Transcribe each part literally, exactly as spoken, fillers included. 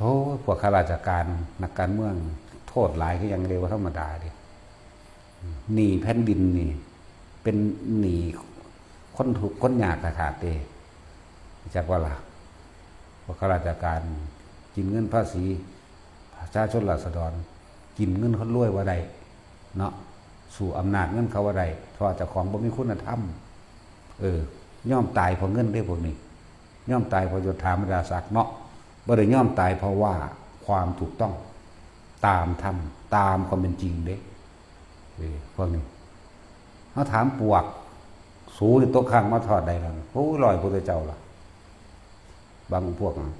โอ้ย พวกข้าราชการ นักการเมือง โทษหลายคือหยังเด้ บ่ธรรมดาเด้ หนี้แผ่นดินนี่ เป็นหนี้คนทุกข์คนยากขนาดเด้ จักว่าล่ะ พวกข้าราชการ กินเงินภาษีประชาชนราษฎร กินเงินคนรวยบ่ได้ เนาะ สู้อำนาจเงินเขาบ่ได้ เพราะว่าเจ้าของบ่มีคุณธรรม เออ ยอมตายเพราะเงินเด้พวกนี้ ยอมตายเพราะยศถาบรรดาศักดิ์เนาะ บ่ได้ยอมตายเพราะว่าความถูกต้อง ตามธรรม ตามความเป็นจริงเด้ เออ พวกนี้ เฮาถามปวก สูนี่ตกค้างมาทอดใดแล้ว โอ้ย ร้อยพุทธเจ้าล่ะ บางพวกนะ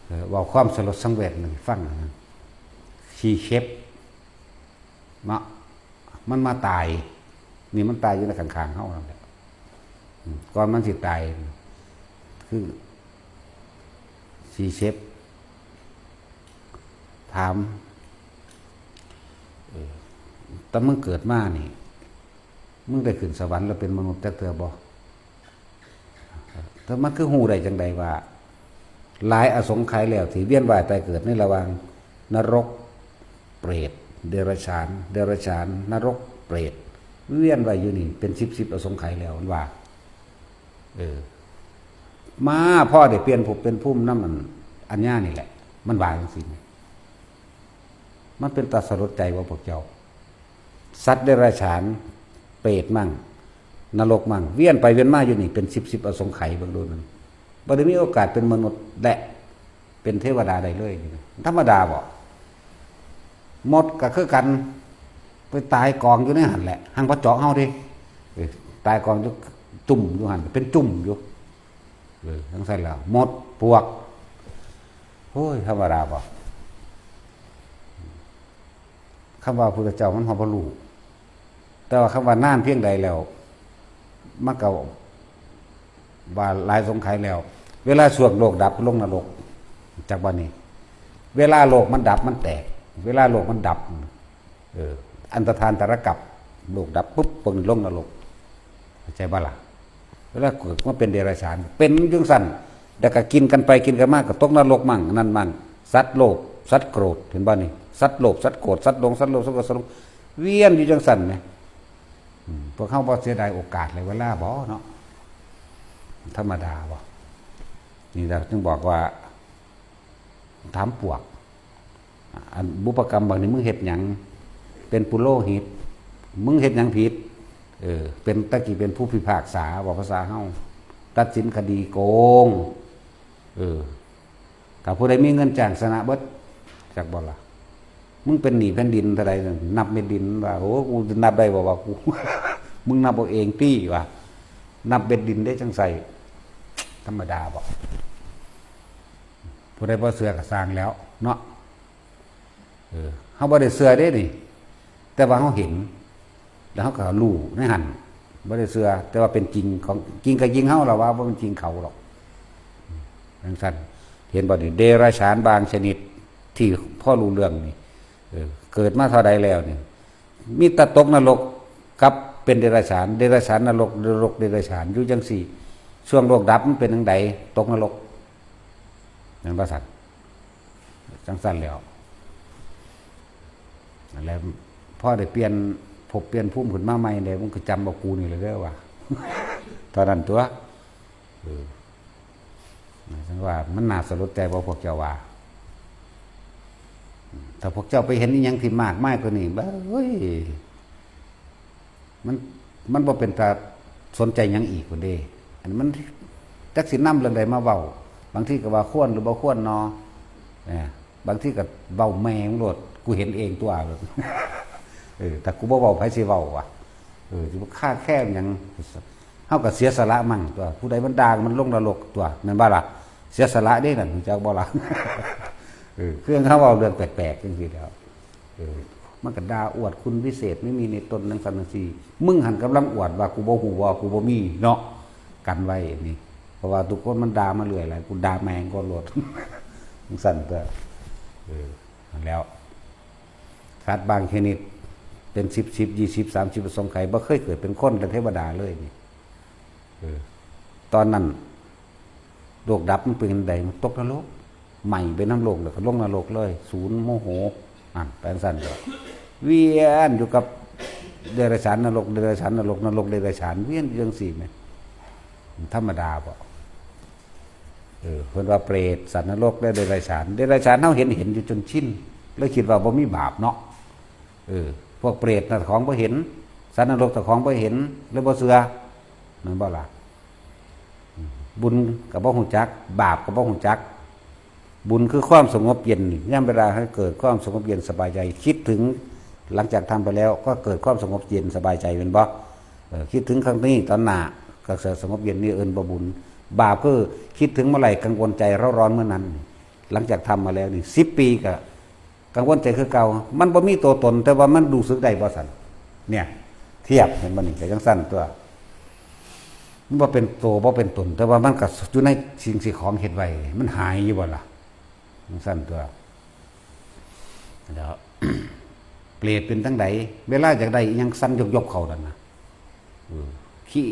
เออ เว้าความสลดสังเวชให้ฟังนะ ขี้เข็บ เนาะ มันมาตาย นี่มันตายอยู่ในข้างๆเฮานั่นแหละ อืม ก่อนมันสิตาย คือ ขี้เข็บ ถาม เออ แต่มึงเกิดมานี่ มึงได้ขึ้นสวรรค์แล้วเป็นมนุษย์จักเทื่อบ่ แต่มันคือฮู้ได้จังใดว่า หลายอสงไขยแล้วที่เวียนว่ายตายเกิดในระหว่างนรก เปรต เดรัจฉาน เดรัจฉาน นรก เปรต เวียนว่ายอยู่นี่เป็นสิบสิบอสงไขยแล้ว มันว่า เออ มาพ่อได้เปลี่ยนภพเป็นภูมินำอัน อัญญานี่แหละ มันว่าจังซี่ มันเป็นตาสลดใจบ่พวกเจ้า สัตว์เดรัจฉาน เปรตมั่ง นรกมั่ง เวียนไปเวียนมาอยู่นี่เป็นสิบสิบอสงไขย เบิ่งดูนั่น บ่ได้มีโอกาสเป็นมนุษย์และเป็นเทวดาได้เลย นี่ธรรมดาบ่ มดก็คือกัน ไปตายกองอยู่ในหั่นแหละ หั่นบ่เจาะเฮาเด้ เออ ตายกองอยู่จุ่มอยู่หั่น เป็นจุ่มอยู่ เออ จังซั่นแล้ว มด ปวก โอ้ย ธรรมดาบ่ คำว่าพุทธเจ้ามันฮอดบ่ฮู้ แต่ว่าคำว่านานเพียงใดแล้ว มันก็ว่าหลายสงไขยแล้ว เวลาช่วงโลกดับลงนรก จักบัดนี้ เวลาโลกมันดับมันแตก เวลาโลกมันดับ เออ อันตรธานตรกัป โลกดับปุ๊บ เพิ่นลงนรก เข้าใจบ่ล่ะ เวลาเกิดมาเป็นเดรัจฉาน เป็นจังซั่น แล้วก็กินกันไปกินกันมา ก็ตกนรกมั่ง นั่นมั่ง สัตว์โลภ สัตว์โกรธ เห็นบ่นี่ สัตว์โลภ สัตว์โกรธ สัตว์หลง สัตว์โลภ สัตว์โกรธ สัตว์หลง เวียนอยู่จังซั่นแหม อืม พวกเฮาบ่เสียดายโอกาสและเวลาบ่เนาะ ธรรมดาบ่ นี่แหละจึงบอกว่า ถามปวก อันบุพกรรมบางนี่มึงเฮ็ดหยัง เป็นปุโรหิต มึงเฮ็ดหยังผิด เออ เป็น ตะกี้เป็นผู้พิพากษา เว้าภาษาเฮา ตัดสินคดีโกง เออ ถ้าผู้ใดมีเงินจ้างชนะเบิด จักบ่ล่ะ มึงเป็นหนี้แผ่นดินเท่าใดนั่น นับเม็ดดินว่า โอ้ กูนับได้บ่ว่ากู มึงนับเอาเองติว่า นับเม็ดดินได้จังใส่ ธรรมดาบ่ ผู้ใดบ่เชื่อก็ซ่างแล้วเนาะ เออ เฮาบ่ได้เชื่อเด้นี่ แต่ว่าเฮาเห็น แล้วเฮาก็รู้ในหั่น บ่ได้เชื่อ แต่ว่าเป็นจริงของ จริงก็จริงเฮาล่ะว่าบ่เป็นจริงเขาหรอก จังซั่น เห็นบ่นี่ เดรัจฉานบางชนิดที่พอรู้เรื่องนี่ เออ เกิดมาเท่าใดแล้วนี่ มีแต่ตกนรกกับเป็นเดรัจฉาน เดรัจฉานนรก นรกเดรัจฉาน อยู่จังซี่ ช่วงโลกดับมันเป็นจังใด ตกนรก แม่นบ่ซั่น จังซั่นแล้ว นั่นแหละ พอได้เปลี่ยนภพเปลี่ยนภูมิขึ้นมาใหม่แล้ว มึงก็จำเอากูนี่แหละเด้อว่า เท่านั้นตัว เออ จังว่ามันน่าสลดใจบ่พวกเจ้าว่า ถ้าพวกเจ้าไปเห็นอีหยังที่มากมายกว่านี้ เบ้ย มัน มันบ่เป็นตาสนใจหยังอีกพุ้นเด้ อันมันจักสินำเรื่องใดมาเว้า บางทีก็ว่าควรหรือบ่ควรนอ เออ บางทีก็เว้าแม่มึงโลด กูเห็นเองตัวโลด เออ แต่กูบ่เว้า ไผสิเว้าวะ เออ สิบ่คาแคงหยัง เฮาก็เสียสละมั่งตัว ผู้ใดมันด่ามันลงนรกตัว แม่นบ่ล่ะ เสียสละเด้นั่น รู้จักบ่ล่ะ เออ คือเฮาเว้าเรื่องแปลกๆจังซี่แหล้ว เออ มันก็ด่าอวดคุณวิเศษไม่มีในตนจังซั่นจังซี่ มึงหั่นกำลังอวดว่ากูบ่ฮู้ว่ากูบ่มีเนาะ กันไว้นี่ เพราะว่าทุกคนมันด่ามาเรื่อยแหละ กูด่าแม่งก่อนโลด จังซั่นตัว เออ นั่นแล้ว สัตว์บางชนิด เป็นสิบสิบ ยี่สิบ สามสิบอสงไขย บ่เคยเกิดเป็นคนและเทวดาเลยนี่ เออ ตอนนั้น โลกดับมันเป็นจั่งใด มันตกนรก ไหม้ไปนำโลก แล้วก็ลงนรกเลย ศูนย์โมโห นั่น ไปจั่งซั้นก็ เวียนอยู่กับเดรัจฉานนรก เดรัจฉานนรก นรกเดรัจฉาน เวียนอยู่จั่งซี้แหม ธรรมดาบ่ เออ เพิ่นว่าเปรต สัตว์นรก และเดรัจฉาน เดรัจฉานเฮาเห็น เห็นอยู่จนชิน เลยคิดว่าบ่มีบาปเนาะ เออ พวกเปรตน่ะเจ้าของบ่เห็น สัตว์นรกเจ้าของบ่เห็น เลยบ่เชื่อ แม่นบ่ล่ะ บุญก็บ่ฮู้จัก บาปก็บ่ฮู้จัก บุญคือความสงบเย็น ยามเวลาให้เกิดความสงบเย็นสบายใจ คิดถึง หลังจากทำไปแล้วก็เกิดความสงบเย็นสบายใจ แม่นบ่ เออ คิดถึงครั้งนี้ตอนหน้า ก็สงบเย็น นี่เอิ้นว่าบุญ บาปคือคิดถึงเมื่อไหร่กังวลใจเร่าร้อนเมื่อนั้น หลังจากทำมาแล้วนี่ สิบปีก็กังวลใจคือเก่า มันบ่มีตัวตน แต่ว่ามันรู้สึกได้บ่ซั่น เนี่ย เทียบ เห็นบ่นี่ ก็จั่งซั้นตั๊ว มันบ่เป็นตัว บ่เป็นตน แต่ว่ามันก็อยู่ในสิ่งที่ของเฮ็ดไว้ มันหายอยู่บ่ล่ะ จั่งซั้นตั๊ว แล้ว เปรตเป็นจั่งใด เวลาอยากได้อิหยังสั่นยบๆ เข้านั่นน่ะ เออ คิ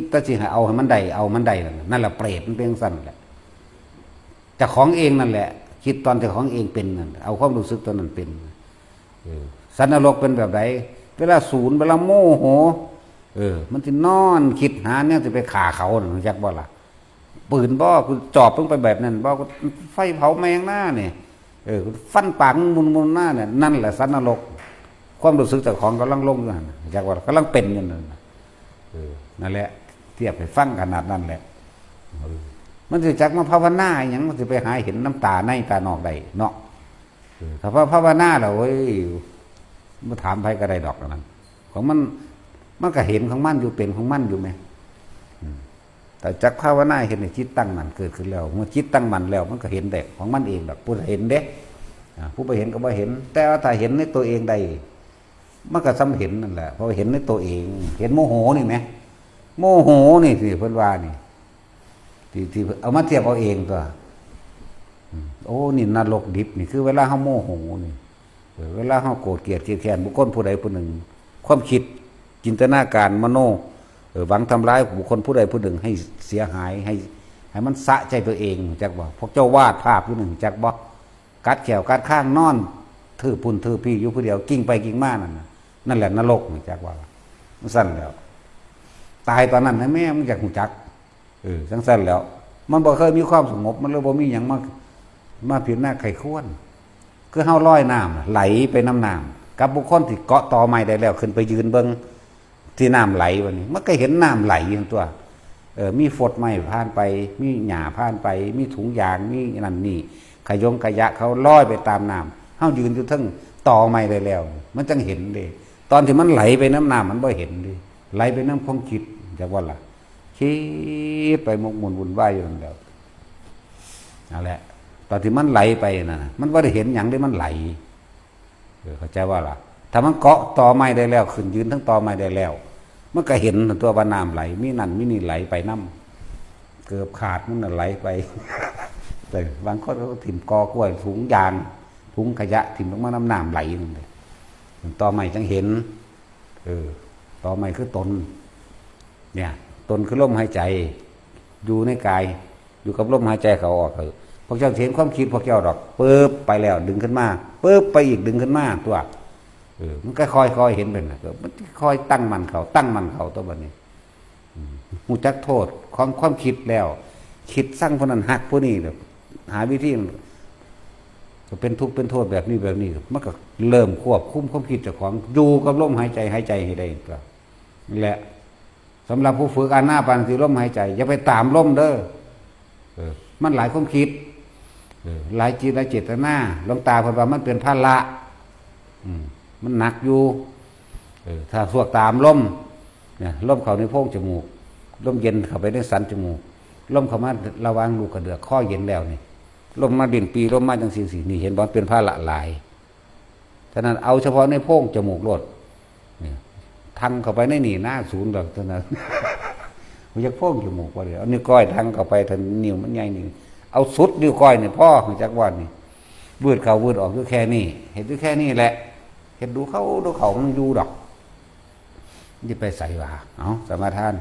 ดแต่สิให้เอาให้มันได้ เอามันได้นั่นน่ะ นั่นแหละเปรตมันเป็นจั่งซั้นแหละ เจ้าของเองนั่นแหละ คิดตอนเจ้าของเองเป็นนั่น เอาความรู้สึกตอนนั้นเป็น เออ สัตว์นรกเป็นแบบใด เวลาสูน เวลาโมโห เออ มันสินอนคิดหาแนวสิไปฆ่าเขาน่ะ รู้จักบ่ล่ะ ปืนบ่ กูจอบมึงไปแบบนั้นบ่ กูไฟเผาแม่งหน้านี่ เออ กูฟันปากมึงมุนๆ หน้าเนี่ย นั่นแหละสัตว์นรก ความรู้สึกเจ้าของกำลังลงอยู่หั่นน่ะ รู้จักบ่ล่ะ กำลังเป็นอยู่นั่นน่ะ เออ นั่นแหละ เทียบให้ฟังขนาดนั้นแหละ เออ มันสิจักมาภาวนาอิหยัง มันสิไปหาเห็นนำตาในตานอกได้เนาะ เออ ถ้าว่าภาวนาแล้ว โอ้ย บ่ถามไผก็ได้ดอกอันนั้น ของมัน มันก็เห็นของมันอยู่ เป็นของมันอยู่แหม อืม แต่จักภาวนาเห็นให้จิตตั้งมั่นเกิดขึ้นแล้ว เมื่อจิตตั้งมั่นแล้ว มันก็เห็นได้ของมันเองดอก ผู้เห็นเด้ อ่า ผู้บ่เห็นก็บ่เห็น แต่ว่าถ้าเห็นในตัวเองได้ มันก็ส่ำเห็นนั่นแหละ เพราะเห็นในตัวเอง เห็นโมโหนี่แหม โมโหนี่สิเพิ่นว่านี่ ที่ ที่เอามาเทียบเอาเองตั๊ว อืม โอ้ นี่นรกดิบนี่ คือเวลาเฮาโมโหนี่ เออ เวลาเฮาโกรธเกลียดเกลียดแค้นบุคคลผู้ใดผู้หนึ่ง ความคิด จินตนาการ มโน เออ หวังทำร้ายบุคคลผู้ใดผู้หนึ่งให้เสียหาย ให้ ให้มันสะใจตัวเอง รู้จักบ่ พวกเจ้าวาดภาพอยู่นั่น รู้จักบ่ กัดแข้วกัดคางนอน ทื่อพุ้นทื่อพี้อยู่ผู้เดียว กิ้งไปกิ้งมานั่นน่ะ นั่นแหละนรก รู้จักบ่ จั่งซั้นแล้ว ตายตอนนั้นนะแม่ มึงอยากรู้จัก เออ จั่งซั้นแล้ว มันบ่เคยมีความสงบ มันเลยบ่มีหยังมา มาพิจารณาใคร่ครวญ คือเฮาลอยน้ำน่ะ ไหลไปนำน้ำ กับบุคคลที่เกาะตอไม้ได้แล้ว ขึ้นไปยืนเบิ่งที่น้ำไหล บัดนี้ มันก็เห็นน้ำไหลอยู่ตั๊ว เออ มีฟดไม้ผ่านไป มีหญ้าผ่านไป มีถุงยาง มีนั่นนี่ ขยงขยะเขาลอยไปตามน้ำ เฮายืนอยู่เทิงตอไม้ได้แล้ว มันจั่งเห็นเด้ ตอนที่มันไหลไปนำน้ำมันบ่เห็นเด้ ไหลไปนำความคิด จักว่าล่ะ คิดไปหมกมุ่นวุ่นวายอยู่นั่นแหละ นั่นแหละ ตอนที่มันไหลไปนั่นน่ะ มันบ่ได้เห็นหยังเด้ มันไหล เออ เข้าใจว่าล่ะ ถ้ามันเกาะตอไม้ได้แล้ว ขึ้นยืนเทิงตอไม้ได้แล้ว มันก็เห็นตั๊วว่าน้ำไหล มีนั่นมีนี่ไหลไปนำ เกือบขาดมันน่ะไหลไป แต่บางคนเขาก็ถิ่มกอกล้วย ถุงยาง ถุงขยะถิ่มลงมานำน้ำไหลนั่นเลย ตอไม้จั่งเห็น เออ ตอไม้คือตน เนี่ย ตนคือลมหายใจ อยู่ในกาย อยู่กับลมหายใจเข้าออก เออ พวกเจ้าเห็นความคิดพวกเจ้าดอก ปึ๊บ ไปแล้ว ดึงขึ้นมา ปึ๊บ ไปอีก ดึงขึ้นมาตั๊ว เออ มันก็ค่อยๆ เห็นไปน่ะ เออ มันค่อยตั้งมั่นเข้า ตั้งมั่นเข้าตั๊วบัดนี้ อืม ฮู้จักโทษของความคิดแล้ว คิดซังผู้นั้นฮักผู้นี้ แบบ หาวิธี ก็เป็นทุกข์เป็นโทษแบบนี้แบบนี้ มันก็เริ่มควบคุมความคิดเจ้าของ อยู่กับลมหายใจ หายใจให้ได้ตั๊ว นั่นแหละ สำหรับผู้ฝึกอานาปานสติลมหายใจ อย่าไปตามลมเด้อ เออ มันหลายความคิด เออ หลายจิตหลายเจตนา หลวงตาเพิ่นว่ามันเป็นภาระ อืม มันหนักอยู่ เออ ถ้าพวกตามลม เนี่ย ลมเข้าในโพรงจมูก ลมเย็นเข้าไปในสันจมูก ลมเข้ามาระหว่างลูกกระเดือก คอเย็นแล้วนี่ ลมมาลิ้นปี่ ลมมาจั่งซี้ นี่ เห็นบ่ เป็นภาระหลาย ฉะนั้นเอาเฉพาะในโพรงจมูกโลด นี่ ทังเข้าไปในนี่นะ ศูนย์ดอกเท่านั้น มันจะโพรงจมูกบ่ได้ เอานิ้วก้อยทังเข้าไป ถ้านิ้วมันใหญ่นี่ เอาสุดนิ้วก้อยนี่พอ รู้จักว่านี่ วืดเข้าวืดออกอยู่แค่นี้ เฮ็ดอยู่แค่นี้แหละ เฮ็ดดูเข้าดูเข้า มันอยู่ดอก มันสิไปไสวะ เอา สมาทาน